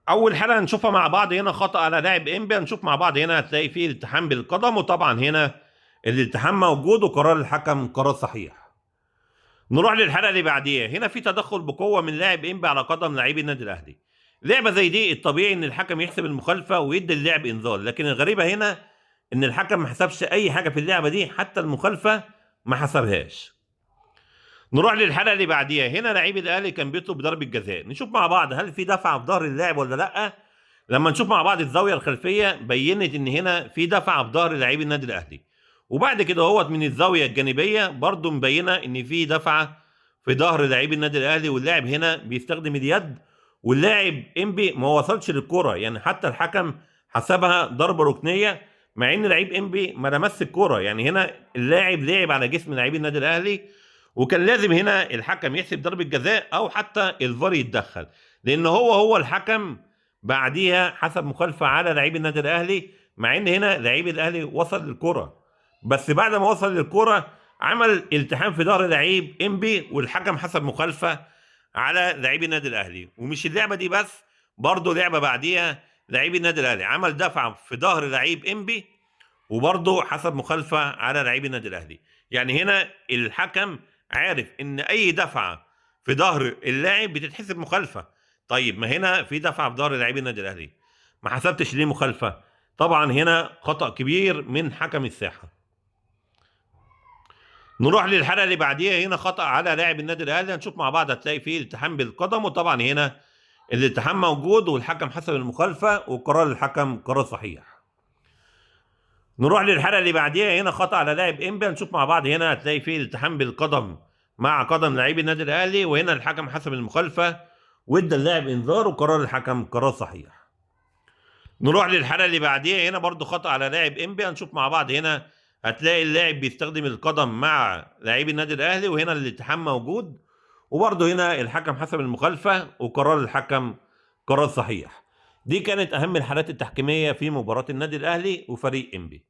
اول حاله هنشوفها مع بعض هنا خطا على لاعب انبي. هنشوف مع بعض هنا هتلاقي فيه التحام بالقدم، وطبعا هنا الالتحام موجود وقرار الحكم قرار صحيح. نروح للحالة اللي بعديها، هنا في تدخل بقوة من لاعب انبي على قدم لعيب النادي الاهلي. لعبه زي دي الطبيعي ان الحكم يحسب المخالفة ويدي اللاعب انذار، لكن الغريبة هنا ان الحكم ما حسبش اي حاجة في اللعبة دي، حتى المخالفة ما حسبهاش. نروح للحالة اللي بعديها، هنا لعيب الاهلي كان بيطلب ضربه جزاء. نشوف مع بعض هل في دفعه في ظهر اللاعب ولا لا. لما نشوف مع بعض الزاوية الخلفية بينت ان هنا في دفعه في ظهر لعيب النادي الاهلي، وبعد كده اهوت من الزاوية الجانبية برضو مبينة ان في دفعه في ظهر لعيب النادي الاهلي، واللاعب هنا بيستخدم اليد، واللاعب انبي ما وصلش للكرة، يعني حتى الحكم حسبها ضربه ركنيه مع ان لعيب انبي ما لمس الكرة. يعني هنا اللاعب لعب على جسم لعيب النادي الاهلي، وكان لازم هنا الحكم يحسب ضربه جزاء او حتى الفار يتدخل، لان هو الحكم بعديها حسب مخالفة على لعيب النادي الاهلي، مع ان هنا لعيب الاهلي وصل للكرة، بس بعد ما وصل للكرة عمل التحام في ظهر لعيب انبي، والحكم حسب مخالفة على لعيب النادي الاهلي. ومش اللعبة دي بس، برضه لعبه بعديها لعيب النادي الاهلي عمل دفعه في ظهر لعيب انبي، وبرضه حسب مخالفة على لعيب النادي الاهلي. يعني هنا الحكم عارف ان اي دفعه في ظهر اللاعب بتتحسب مخالفة. طيب ما هنا في دفعه في ظهر لعيب النادي الاهلي، ما حسبتش ليه مخالفة؟ طبعا هنا خطأ كبير من حكم الساحة. نروح للحالة اللي بعديها، هنا خطأ على لاعب النادي الاهلي. هنشوف مع بعض هتلاقي فيه التحام بالقدم، وطبعا هنا الالتحام موجود والحكم حسب المخالفة وقرار الحكم قرار صحيح. نروح للحالة اللي بعديها، هنا خطأ على لاعب انبي. هنشوف مع بعض هنا هتلاقي فيه التحام بالقدم مع قدم لعيب النادي الاهلي، وهنا الحكم حسب المخالفة وادى اللاعب انذار وقرار الحكم قرار صحيح. نروح للحالة اللي بعديها، هنا برضو خطأ على لاعب انبي. هنشوف مع بعض هنا هتلاقي اللاعب بيستخدم القدم مع لعيب النادي الاهلي، وهنا الالتحام موجود، وبرضه هنا الحكم حسب المخالفة وقرار الحكم قرار صحيح. دي كانت اهم الحالات التحكيميه في مباراة النادي الاهلي وفريق انبي.